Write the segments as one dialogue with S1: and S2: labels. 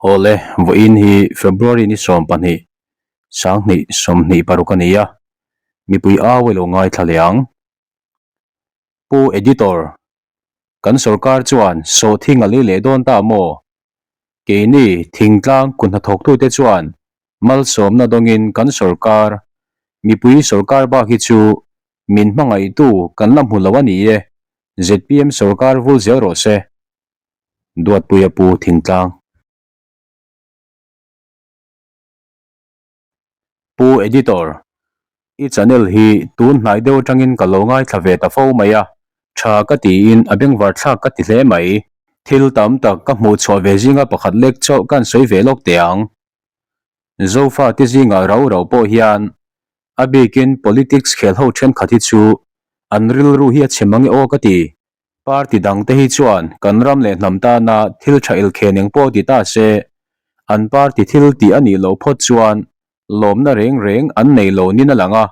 S1: Awle, vawiin hi February ni 12, 2026 a ni a, mipui au ilo ngaithla leh ang. Pu Editor, kan sorkar chuan sawhthing a lei leh dawn ta maw? Keini thingtlang kut hnathawktute chuan malsawmna dawngin kan sorkar, mipui sorkar bak hi chu min hmangaihtu kan la hmu lo a ni e, zpm sorkar vul zel rawh se. Duatpuia Pu Thingtlang. Pu Editor, i channel hi tun hnai deuh atangin ka lo ngaithla ve ta fo mai a, tha ka tiin a bengvar thlak ka ti hle mai. Thil tam tak ka hmuh chhuah ve zinga pakhat lek chauh kan sawi ve lawk teh ang. Zofa te zingah rau rau pawh hian a bikin politics khel ho thenkhat hi chu an rilru hi a chhe mang e aw ka ti. Party dangte hi chuan kan ram leh hnam tana thil tha elkhen eng pawh ti ta se, an party thil tih a nih loh phawt chuan lawmna reng reng an nei lo nin a lang a,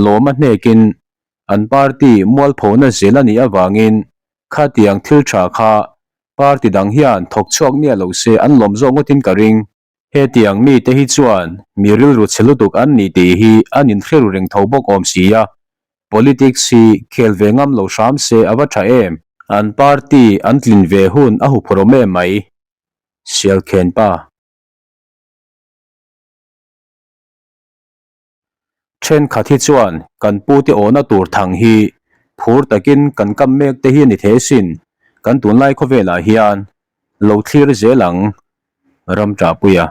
S1: lawm a hnekin an party mualphona zel a nih avangin khatiang thil tha kha party dang hian thawk chhuak miah lo se an lawm zawk ngawtin ka ring. Hetiang mite hi chuan mi rilru chhe lutuk an ni tih hi an inhre ru reng tho bawk awm si a, politics hi khel ve ngam lo hram se a va tha em. An party an tlin ve hun a huphurhawm em mai. Sialkhen pa. Thenkhat hi chuan kan pute awhna tur thang hi phur takin kan kam mek te hi a ni thei asin, kan tunlai khawvelah hian lo thlir zel ang ram ṭahpuia.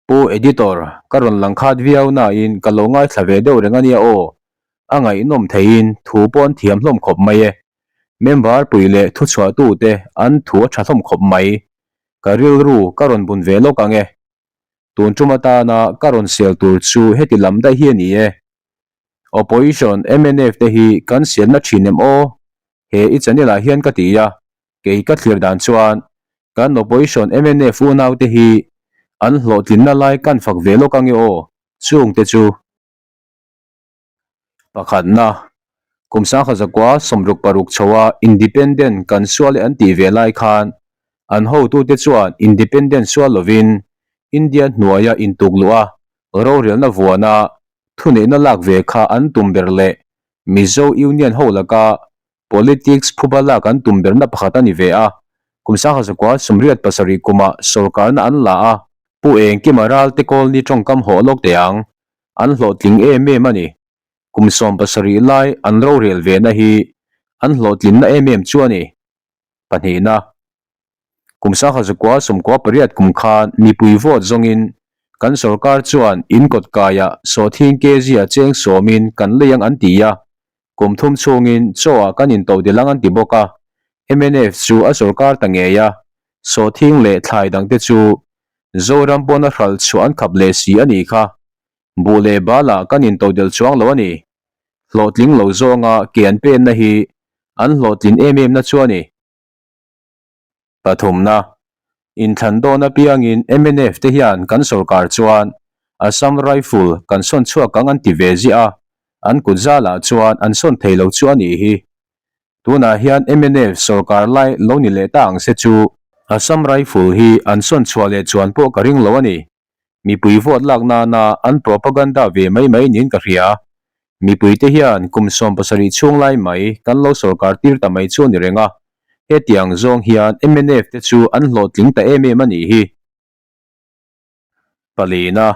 S1: Pu Editor, ka rawn lang khat viau nain ka lo ngaithla ve deuh reng a nia aw, a ngaihnawm theiin thu pawh an thiam hlawm khawp mai e. Member pui leh thuchhuahtute an thu a ṭha hlawm khawp mai. Ka rilru ka rawn bun ve lawk ang e. Tun tum atana ka rawn sel tur chu heti lam daih hi a ni e. Opposition mnf te hi kan selna thin em aw? He i channel ah hian ka ti a, kei ka thlir dan chuan kan opposition mnf unau te hi an hlawhtlinna lai kan fak ve lawk ang e aw, chung te chu. Pakhatna, kum sangkhat zakua 66 chhoa Independent kan sual e an tih ve lai khan an hotute chuan Independent sual lovin India hnuaia intuk luh a, rorelna vuana thuneihna lak ve kha an tum ber leh Mizo Union ho laka politics phuba lak an tum berna pakhat a ni ve a. Kum 1987 kumah sawrkarna an la a, Pu Engkima Ralte Kawlni tawngkam hawh lawk teh ang. An hlawhtling em em a ni. Kum 17 lai an rorel vena hi an hlawhtlinna em em chu a ni. Pahnihna, kum 1998 kum khan mipui vote zawngin kan sorkar chuan in kawt kaiah sawhthing kg a cheng sawmin kan lei ang an ti a, kum thum chhungin chaw ah kan intodelh ang an ti bawk a. Mnf chu a sorkar ta ngei a, sawhthing leh thlai dangte chu Zoram pawn a hralh chhuah an khap leh si a nih kha. Buh leh balah kan intodelh chuang lo a ni. Hlawhtling lo zawnga ke an penna hi an hlawhtlin em em na chu a ni. Pathumna, inthlan dawn apiangin mnf te hian kan sorkar chuan Assam Rifle kan sawn chhuak ang an ti ve ziah a, an kut zalah chuan an sawn thei lo chu a nih hi. Tunah hian mnf sorkar lai lo ni leh ta ang se chu Assam Rifle hi an sawn chhuah leh chuan pawh ka ring lo a ni. Mipui vote lak nana an propaganda ve mai mai niin ka hria. Mipuite hian kum 70 chhung lai mai kan lo sorkar tir ta mai chu a ni reng a. Hetiang zawng hian mnf te chu an hlawhtling ta em em a nih hi. Palina,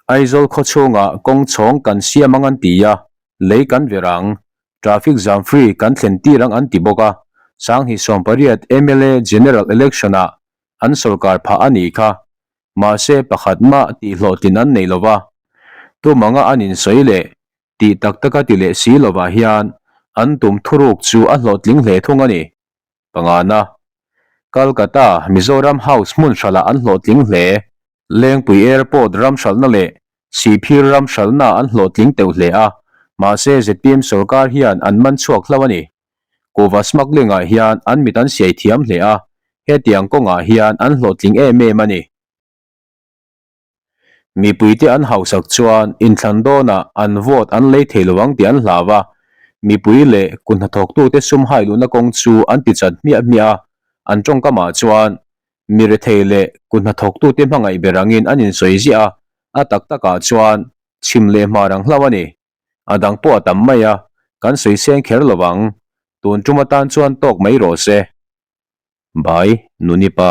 S1: Aizawl khaw chhungah kawng chhawng kan siam ang an ti a, lei kan ver ang, traffic jam free kan thlen tir ang an ti bawk a, 2018 mla General Election ah an sorkar phah a nih kha, mahse pakhat mah tih hlawhtlin an nei lova, tumanga an insawi leh tih tak taka ti leh si lovah hian an tum thuruk chu a hlawhtling hle thung a ni. Pangana, Calcutta, Mizoram House hmun hralhah an hlawhtling hle. Lengpui Airport ram hralhna leh Sihphir ram hralhna an hlawhtling teuh hle a, mahse zpm sorkar hian an man chhuak hlauh a ni. Kuhva smuggling-ah hian an mit an siai thiam hle a, hetiang kawngah hian an hlawhtling em em a ni. Mipuite an hausak chuan inthlan dawnah an vote an lei thei lo ang tih an hlau a. Mipui leh kut hnathawktute sum hai luhna kawng chu an ti chat hmiah hmiah a, an tawngkamah chuan mi rethei leh kut hnathawktute hmangaih ber angin an insawi ziah a, a tak takah chuan chhim leh hmar ang hlauh a ni. A dang pawh a tam mai a, kan sawi seng kher lo vang. Tun tum atan chuan tawk mai rawh se. Bai, Nuni pa.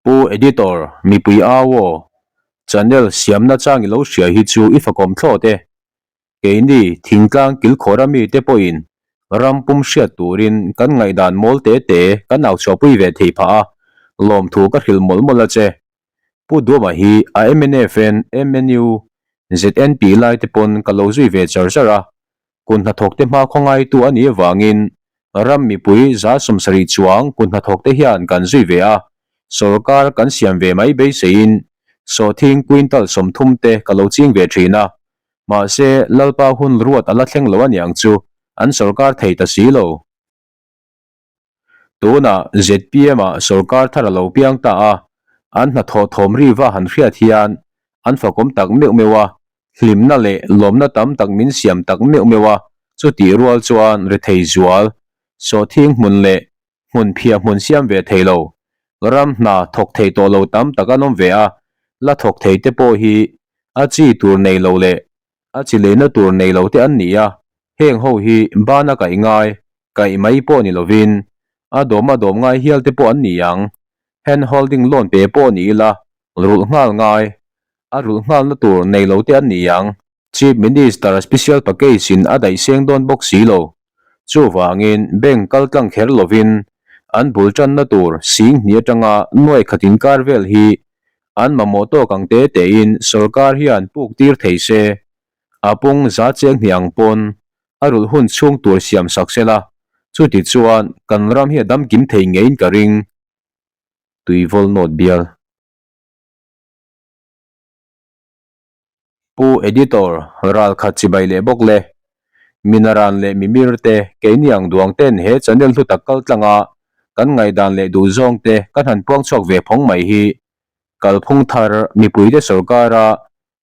S1: Pu Editor, mipui au aw, channel siamna chang i lo hria hi chu i fakawm thlawt e. Keini thingtlang kilkhawra mite pawhin ram pum hriat turin kan ngaihdan mawl te te kan au chhuahpui ve thei phah a, lawmthu ka hrilh mawlh mawlh a che. Pu Duama hi a mnf-n MNU, ZNP lai te pawn ka lo zui ve char char a, Kut hnathawkte hma khawngaitu a nih avangin ram mipui 70% chuang kut hnathawkte hian kan zui ve a, sawrkar kan siam ve mai beiseiin sawhthing quintal 30 te ka lo ching ve thin a, mahse Lalpa hun ruat a la thleng lo aniang chu an sawrkar thei ta si lo. Tunah zpm ah sawrkar thar a lo piang ta a, an hnathawh thawm ri va han hriat hian an fakawm tak meuh meuh a, hlimna leh lawmna tam tak min siam tak meuh meuh a, chutih rual chuan rethei zual, sawhthing hmun leh hmun phiah hmun siam ve thei lo, ram hna thawk thei tawh lo tam tak an awm ve a, la thawk thei te pawh hi a chi tur nei lo leh A chi leina tur nei lo te an ni a, heng ho hi bana kaih ngai, kaih mai pawh ni lovin a dawm a dawm ngai hial te pawh an ni ang. Hand holding loan pe pawh ni ila rulh nghal ngai, a rulh nghalna tur nei lo te an ni ang. Chief Minister special package in a daih seng dawn bawk si lo. Chuvangin bank kal tlang kher lovin an bul tanna tur sing hnih atanga nuai khat inkar vel hi An mamawh tawk ang te tein sorkar hian puk tir thei se, a pung za cheng hnih ang pawn a rulh hun chhung tur siam sak se la, chuti chuan kan ram hi a dam kim thei ngeiin ka ring. Tuivawl nawt bial. Pu Editor, ral khat chibai leh bawk le. Minaran leh mimir te, keini ang duang ten he channel hlu tak kal tlanga kan ngaihdan leh duhzawng te kan han puang chhuak ve phawng mai hi kalphung thar mipuite sorkara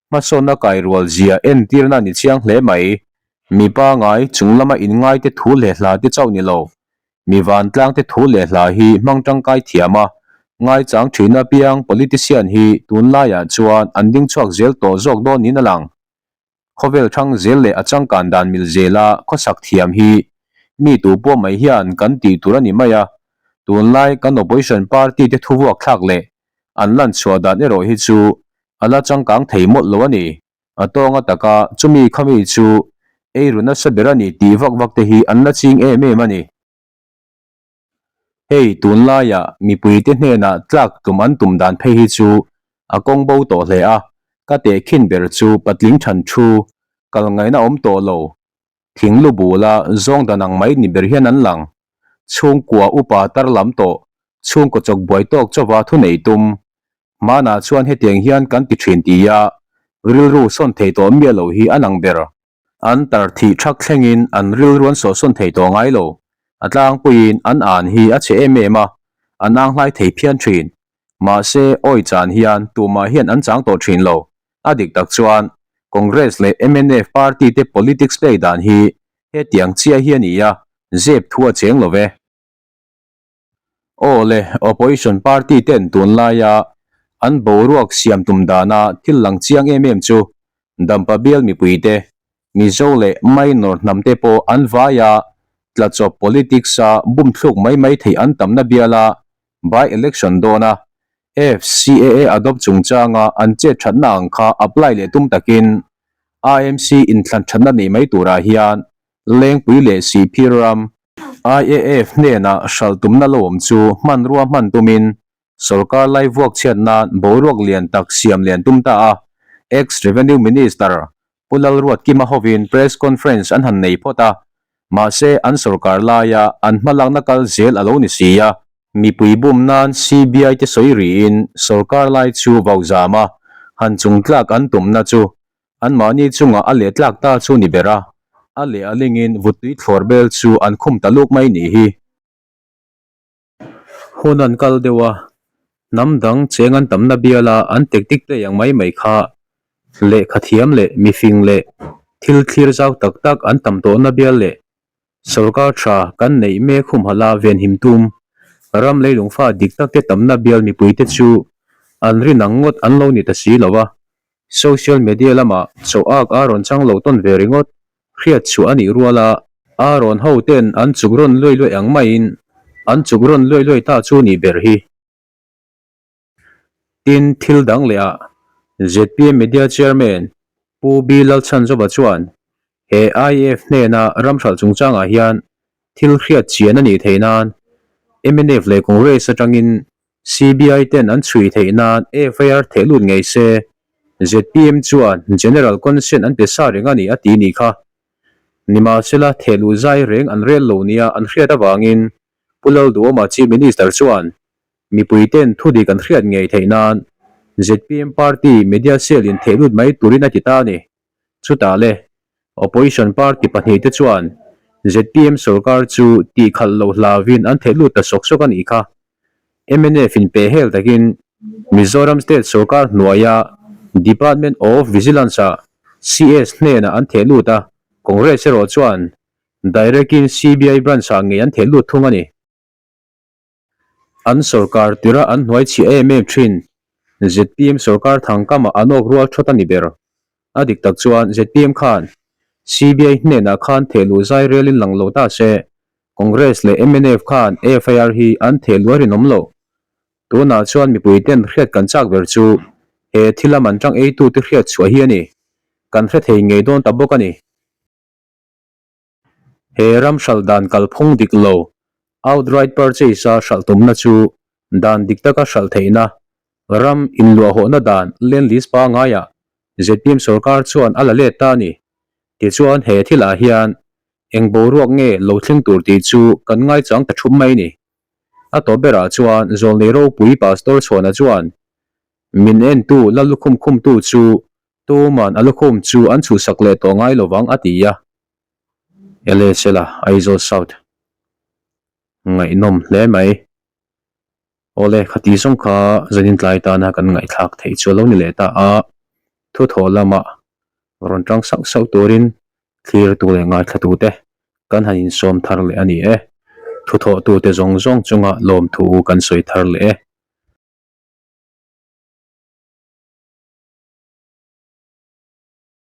S1: hmasawnna kairual zia entirna ni chiang hle mai. Mi pangai chung lama inngaite thu leh hla te chauh ni lo, Mi vantlangte thu leh hla hi hmang tangkai thiam a, ngaichang thin apiang politician hi tunlaiah chuan an ding chhuak zel tawh zawk dawn niin a lang. Khawvel thang zel leh a changkan dan mil zela khawsak thiam hi mi tu pawh mai hian kan tih tur a ni mai a, tunlai kan opposition party te thuvuak thlak leh an lan chhuah dan erawh hi chu a la changkang thei mawlh lo a ni. A tawng a taka chumi khami chu ei ru nasa ber a ni tih vak vak te hi an la ching em em a ni. Hei tunlaiah mipuite hnenah tlak tum an tum dan phei hi chu a kawng bo tawh hle a, ka tehkhin ber chu patling than thu kal ngaihna awm tawh lo, thing lu bula zawng dan ang mai ni ber hian an lang. Chhungkua upa tar lam tawh, chhungkaw chawk buai tawk chauva thunei tum, Hmanah chuan hetiang hian kan ti thin tia rilru sawn thei tawh miah lo hi a lang ber. An tar thih thak thlengin an rilru an sawhsawn thei tawh ngai lo. A tlangpuiin an an hi a chhe em em a, an ang hlai thei phian thin. Mahse, awi chan hian tumah hian an chang tawh thin lo. A dik tak chuan Congress leh mnf party te politics play dan hi hetiang chiah hi a ni a, zep thu a cheng lo ve. Aw le, opposition party ten tunlaia an boruak siam tum dana thil lang chiang em em chu Dampa bial mipuite, Mizo leh minor hnamte pawh an vaia tlachawp politics-a bum thluk mai mai theih an tamna biala by election dawna FCAA adopt chungchanga an chet thatna ang kha apply leh tum takin IMC inthlan thatna nei mai turah hian Lengpui leh Sihphir ram IAF hnenah hralh tumna lo awm chu hmanrua hman tumin sorkar lai vuak chhiat nan boruak lian tak siam lian tum ta a, ex-Revenue Minister Pu Lalruatkima hovin press conference an han nei phawt a, mahse an sorkar laia an hmalakna kal zel a lo ni si a. Mipui bum nan CBI te sawi rihin sorkar lai chu vau zam a, han chungtlak an tumna chu Anmahni chungah a leh tlak ta chu ni ber a, a leh a lingin vuttui thlawr bel chu an khum ta luk mai nih hi. Hun an kal deuh a, hnam dang cheng an tamna biala an tactic play ang mai mai kha. Lehkhathiam leh mifing leh thil thlir zau tak tak an tam tawhna bial leh Sorkar tha kan neih mek humhalh a venhim tum ram leilungfa dik tak te tamna bial mipuite chu an rin ang ngawt an lo ni ta si lo a. Social media lamah chaw ak a rawn chang lo tawn ve ringawt hriat chhuah a nih rual a, a rawn ho ten an chuk rawn luai luai ang maiin an chuk rawn luai luai ta chu nih ber hi. Tin, thil dang leh ah zpm Media Chairman Pu B Lalchhanzova chuan he IAF hnena ramhralh chungchangah hian thil hriat chian a nih theih nan mnf leh Congress atangin CBI ten an chhui theih nan FIR theh lut ngei se zpm chuan General Consent an pe sa reng a ni a ti nih kha. Nimahsela theh luh zai reng an rel lo nia an hriat avangin Pu Lalduhawma Chief Minister chuan Mipuiten thu dik an hriat ngei theih nan zpm party media cell in theh lut mai turin a ti ta a ni. Chutah le, opposition party pahnihte chuan zpm sorkar chu tih khalh loh hlauvin an theh lut ta sawk sawk a nih kha. Mnf in peh hel takin Mizoram state sorkar hnuaia Department of Vigilance ah CS hnenah an theh lut a, Congress erawh chuan direct in CBI branch ah ngei an theh lut thung a ni. An sorkar tira an hnuai chhiah em em thin. Zpm sorkar thangkamah an awk rual thawt a ni ber. A dik tak chuan zpm khan CBI hnenah khan thehluh zai relin lang lo ta se, Congress leh mnf khan FIR hi an thehluh a rinawm lo. Tunah chuan mipui ten hriat kan chak ber chu he thila man tang eitute hriat chhuah hi a ni. Kan hre thei ngei dawn ta bawk a ni. He ram hralh dan kalphung dik lo, outright purchase-a hralh tumna chu dan dik taka hralh theihna, ram inluahhawhna dan land lease pangaiah zpm sorkar chuan a la let ta a ni. Tichuan he thilah hian eng boruak nge lo thleng tur tih chu kan ngaichang ta thup mai ni. A tawp berah chuan Zawlnei ropui Pastor Chhuana chuan min entu la lukhum khumtu chu Tuman a lukhum chu an chhuhsak leh tawh ngai lovang a ti a. LSL a Aizawl South ngaihnawm hle mai. Awle khati zawng kha zanin tlai tana kan ngaihthlak theih chu a lo ni leh ta a, thuthawh lamah rawn tang sauh sauh turin thlirtu leh ngaithlatute kan han insawm thar leh a ni e. Thuthawhtute zawng zawng chunga lawmthu kan sawi thar leh e.